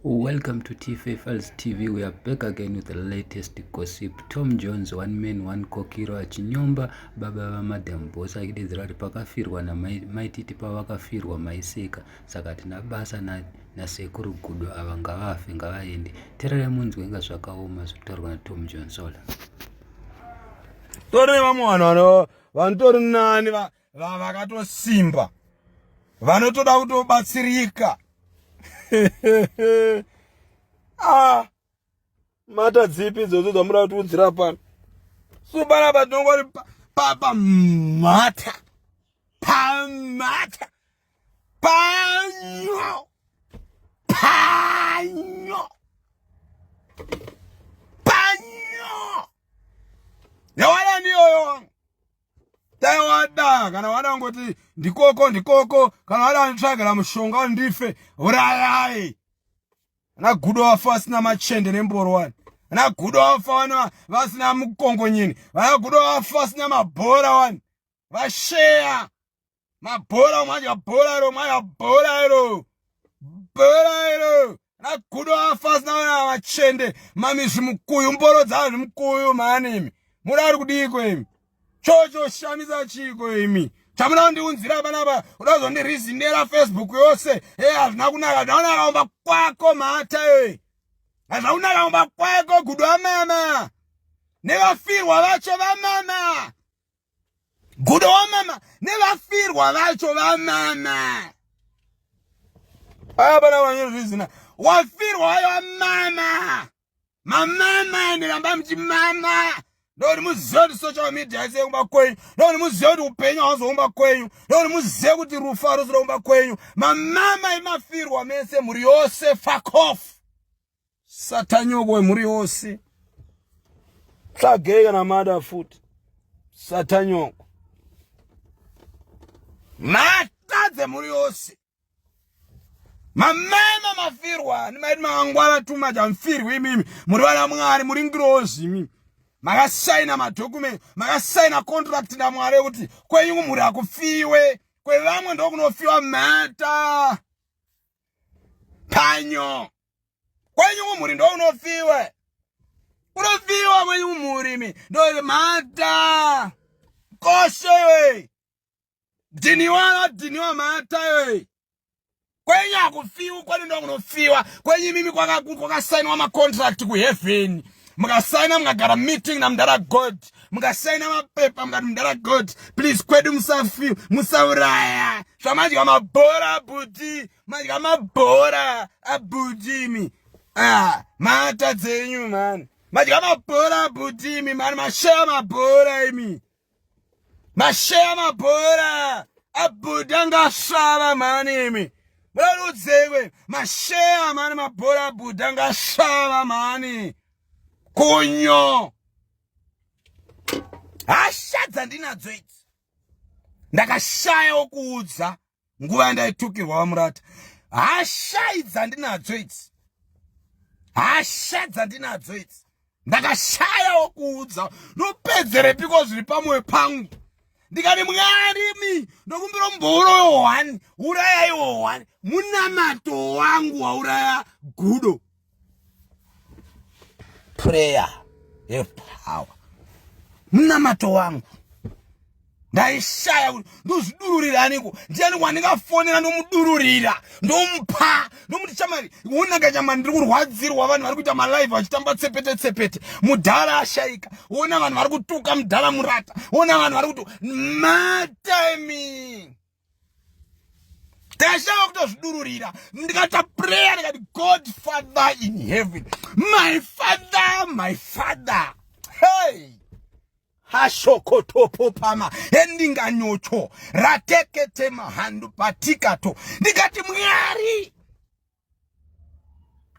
Welcome to TFA Files TV. We are back again with the latest gossip. Tom Jones, one man, one kokiro achinyomba baba vaMadam Boss achidedzera kuti pakafirwa namaititi pavakafirwa maiseka saka hatina basa nasekuru na Gudo ava ngavafe ngavaende. Tererai munzwe inga zvakaoma zvekutaurwa naTom Jones ola. Tori nevamwe vanhu vanotori nani vakatosimba vanotoda kutobatsirika ah, mata dzipi idzodzo dzamuda kutiudzira pano so panapa tinongoti pamhata pamhata panyo panyo panyo yawada ndiyoyo wangu dai wada kana wada kungoti ndikoko ndikoko kana wada anditsvagara mushonga ndife urayai ana gudo wafa vasina machende nemboro wani ana gudo wafa wani vasina mukongonyini vana gudo wafa vasina mabhora wani vasheya mabhora mwadya bhora iro mwadya bhora iro bhora iro ragudo afa sina vana vachende mami zvimukuyu mboro dzavo zvimukuyu mhani imi muda ari kudiiko imi chocho shamisa chiiko imi chamuda kundiunzira panapa uda kuzondirizindera facebook yose e hazvina kunaka hazvina kunaka kumba kwako mhata iwe hazvina kunaka kumba kwako gudo amama nevafirwa vacho vamama gudo wamama nevafirwa vacho vamama aya pana vanyozvizina wafirwa vayo vamama mamama ende ramba muchimama ndokuti muzive kuti social media isei kumba kwenyu ndokuti muzive kuti upenyu hauzoumba kwenyu ndokuti muzive kuti rufu haruzoda kumba kwenyu mamama imafirwa mese mhuri yose fakof Satanyoko wemhuri yose. Tsvagei kana mada futi. Satanyoko. Mhata dzemhuri yose. Mamema mafirwa maiti makangwara too much hamufirwi imimi muri vana Mwari muri ngirozi imimi makasaina madocument makasaina contract naMwari yekuti kwenyu kumhuri hakufiwe kwevamwe ndokunofiwa mhata panyo kwenyu kumhuri ndo unofiwe unofiwa kwenyu kumhuri imi ndo mhata kosho iwe dhiniwa dhiniwa mhata iwe kwenyu hakufiwi kwenyu ndo kunofiwa kwenyu imimi kwakasainwa macontract kuheaven mukasaina mukagara meeting namudhara god mukasaina mapepa mukati mudhara god please kwedu musafi musauraya zvamadya mabhora bhuti madya mabhora abhuti imi ah, mata dzenyu mani madya mabhora abhuti imi mani masheya mabhora imi masheya mabhora abhuti angasvava mani imi murarudzekwe masheya mani mabhora abhuti angasvava mani kunyo hasha dzandinadzo idzi ndakashaya wokuudza nguva yandaitukirwa vamurata hasha idzi dzandinadzo idzi hasha dzandinadzo idzi ndakashaya wokuudza ndopedzerepiko zviri pamwoyo pangu ndikati mwari mi ndokumbira mumbouro one urayaiwo one munamato wangu wauraya gudo prayer have power munamato wangu ndaishaya kuti ndozvidururira aniko ndiani wandingafonera ndomudururira ndomupa ndomuti chamari wonaka chamari ndiri kurwadzirwa vanhu vari kuita malive vachitamba tsepete tsepete mudhara ashaika wona vanhu vari kutuka mudhara murata wona vanhu vari kutu matime ndashava kutozvidururira ndikata prayer ndikati god father in heaven my father my father hey hashokotopopama endinganyocho ratekete mahandu patikato ndikati mwari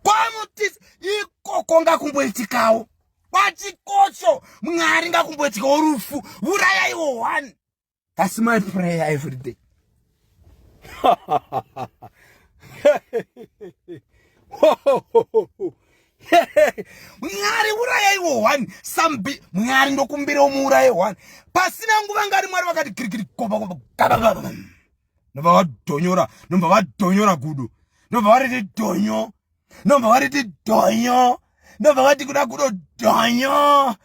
kwamutisi ikoko ngakumboitikawo kwachikocho mwari ngakumboitikawo rufu urayaiwo one That's my prayer every day. Mwari urayaiwo one sambi mwari ndokumbira umuuraye one pasina nguva ngari mwari vakati kirikiri koba koba gababa nobva vadhonyora nobva vadhonyora gudo nobva variti dhonyo Ndobva variti dhonyo. Ndobva vati kuda kudo dhonyo.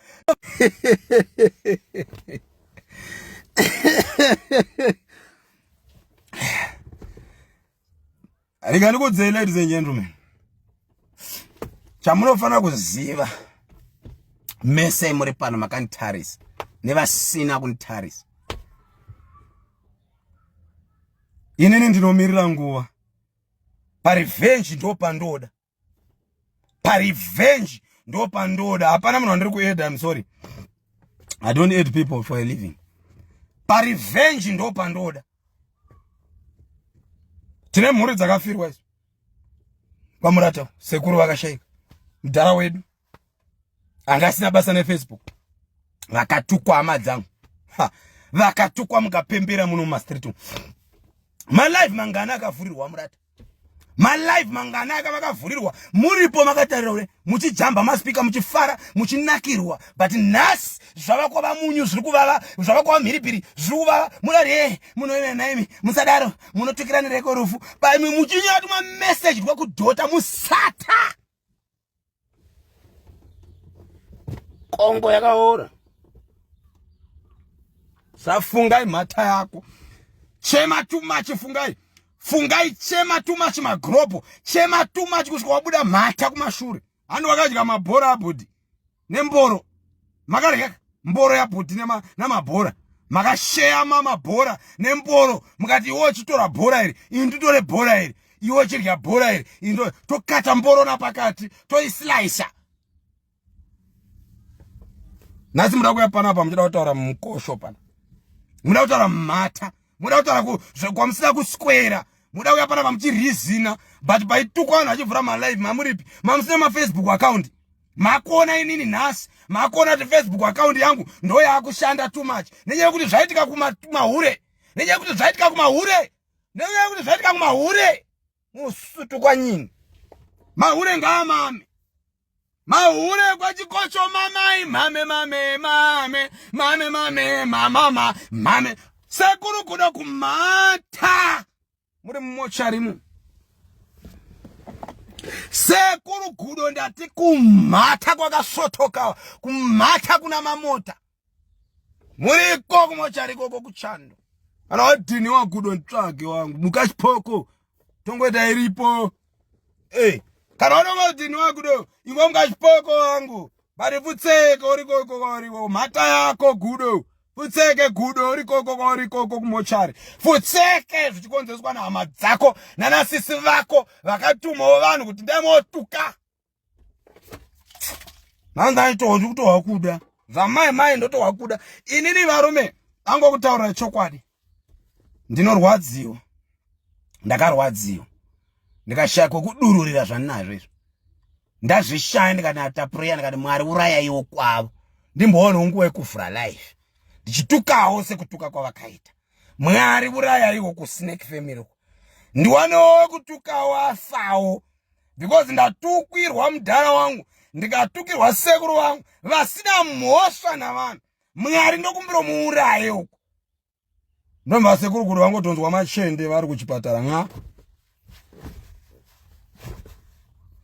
Rega ndikuudzei ladies and gentlemen. Chamunofanira kuziva mese muri pano makanditarisa nevasina kunditarisa. Inini ndinomirira nguva. Parevenge ndopandoda. Parevenge ndopandoda. Hapana munhu wandiri kuadd, I'm sorry. I don't add people for a living. Parevenge ndopandoda. Tine mhuri dzakafirwa isu. Kwamurata sekuru vakashaika. Mudhara wedu anga asina basa nefacebook. Vakatukwa hama dzangu. Vakatukwa mukapembera muno mumastreet umu. Malive mangani akavhurirwa murata. Malive mangani aka vakavhurirwa muripo makatarira ure muchijamba maspika muchifara muchinakirwa, but nhasi zvava kwava munyu zviri kuvava, zvava kwava mhiripiri zviri kuvava. Munoti e munoenda naimi musadaro, munotukiranireko rufu paimi muchinyora tuma message twekudhota musata Kongo yakaora. Safungai mhata yako. Chema too much fungai. Fungai chema too much magrobo. Chema too much kusvika wabuda mhata kumashure. Handi wakadya mabhora abhudhi nemboro. Makarya mboro yabhudhi namabhora. Makasheya mabhora nemboro mukati iwe uchitora bhora iri, ini nditore bhora iri. Iwe uchidya bhora iri, ini tokata mboro napakati, toislaisa. Nhasi muda kuya panapa muchida kutaura mukosho pana. Muda kutaura mhata, muda kutaura kwamusina kuswera. Muda kuya panapa muchirizina, but paitukwa vanhu vachivhura malive mamuripi, mamusina mafacebook account. Makuona inini nhasi, makuona kuti Facebook account yangu ndo yakushanda too much. Nenyaya yekuti zvaitika kumahure. Nenyaya yekuti zvaitika kumahure. Nenyaya yekuti zvaitika kumahure. Musutu kwanyini. Mahure ngaamame. Mahure kwachikocho mamai mame mame mame mame mame mamama mame sekuru kuda kumata muri mumochari mu sekuru gudo ndati kumhata kwakasvotoka kumhata kuna mamota muriko kumochari koko kuchando kana wadhini wagudo nditsvage wangu muka chipoko tongoita iripo hey, kana wanongodhini wagudo ingo muka chipoko wangu bari pfutseke urikoko kwauriko mhata yako gudo pfutseke gudo urikoko kwaurikoko kumochari pfutseke zvichikonzereswa nehama dzako nanasisi vako vakatumawo vanhu kuti ndaimotuka Hanzi aitohwa ndikutohwa kuda. Zvamai mai ndotohwa kuda. Inini varume angokutaurira chokwadi. Ndinorwadziwa. Ndakarwadziwa. Ndikashaya kwekudururira zvandinazvo izvo. Ndazvishaya ndikati atapureya ndikati Mwari urayaiwo kwavo. Ndimboonawo nguva yekuvhura life. Ndichitukawo sekutuka kwavakaita. Mwari urayaiwo kusnake family uko. Ndiwanewo wekutukawo afawo. Because ndatukwirwa mudhara wangu ndikatukirwa sekuru vangu vasina mhosva navanhu. Mwari ndokumbira muuraye uko. Ndomva sekuru kuri vangotonzwa machende vari kuchipatara nxa.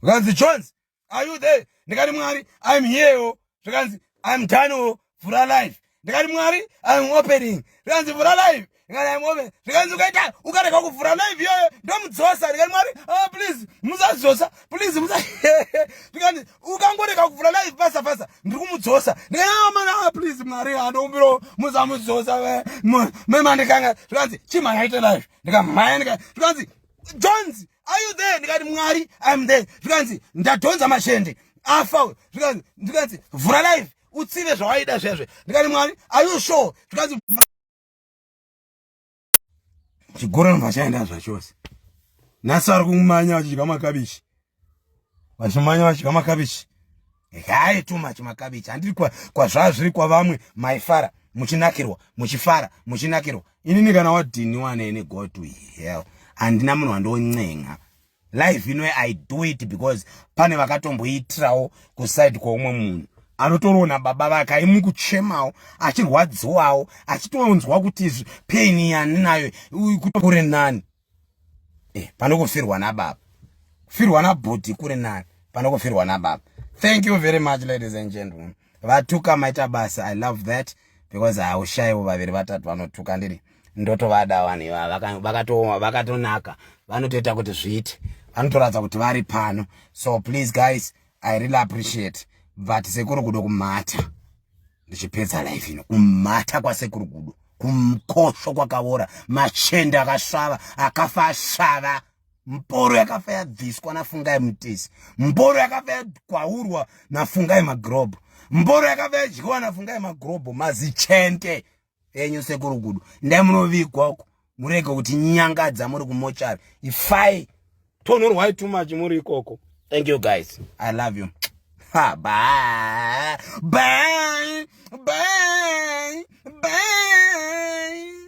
Zvikanzi Jones, are you there? Ndikati Mwari, I'm here. Zvikanzi I'm done. Oh, vhura live. Ndikati Mwari, I'm opening. Zvikanzi vhura live. Ndikati I'm opening. Zvikanzi ukaita ukarega kuvhura live iyoyo ndomudzosa. Ndikati Mwari, oh, please musadzosa. Please musa. Zvikanzi ukangorega kuvhura live fasa fasa ndiri kumudzosa. Ndikati ah man, ah please Mwari, andokumbirawo musamudzosa. Memandikanga. Zvikanzi chimhanya ite live. Ndikamhanya ndikati zvikanzi Jones, are you there? Ndikati Mwari, I'm there. Zvikanzi ndadhonza mashende afa. Zvikanzi ndikati vhura live utsive zvawaida zvezve. Ndikati Mwari, are you sure? Zvikanzi chigoro vachaenda zvachose. Nhasi vari kumanya vachidya makabichi. Vachimanya vachidya makabichi. Hai too much makabichi. Handiri kwazvazviri kwavamwe maifara muchinakirwa muchifara muchinakirwa. Inini kana wadhiniwa neni go to hell. Handina munhu wandoncenga. Life ino I do it because pane vakatomboitirawo kuside kweumwe munhu anotoriona baba vake aimukuchemawo achirwadziwawo achitonzwa kuti pain yaninayo kuri nani. Pane kufirwa nababa. Kufirwa nabhuti kuri nani pane kufirwa nababa. Thank you very much, ladies and gentlemen. Vatuka maita basa. I love that because haushaiwo vaviri vatatu vanotuka. Ndiri ndotovada vanhu ivava, vakatonaka, vanotoita kuti zviite, vanotoratidza kuti vari pano. So please guys, I really appreciate. But Sekuru Gudo kumhata, ndichipedza life ino, kumhata kwaSekuru Gudo, kumukosho kwakaora, machende akasvava, akafa asvava, mboro yakafa yabviswa naFungai Mutisi, mboro yakafa yagwaurwa naFungai Magrobho, mboro yakafa yadyiwa naFungai Magrobho. Mazichende enyu, Sekuru Gudo, ndai munovigwa uko, murege kuti nyangadza muri kumochari. Ifai, tonhorwai too much muri ikoko. Thank you guys, I love you. Ha, bye bye bye bye.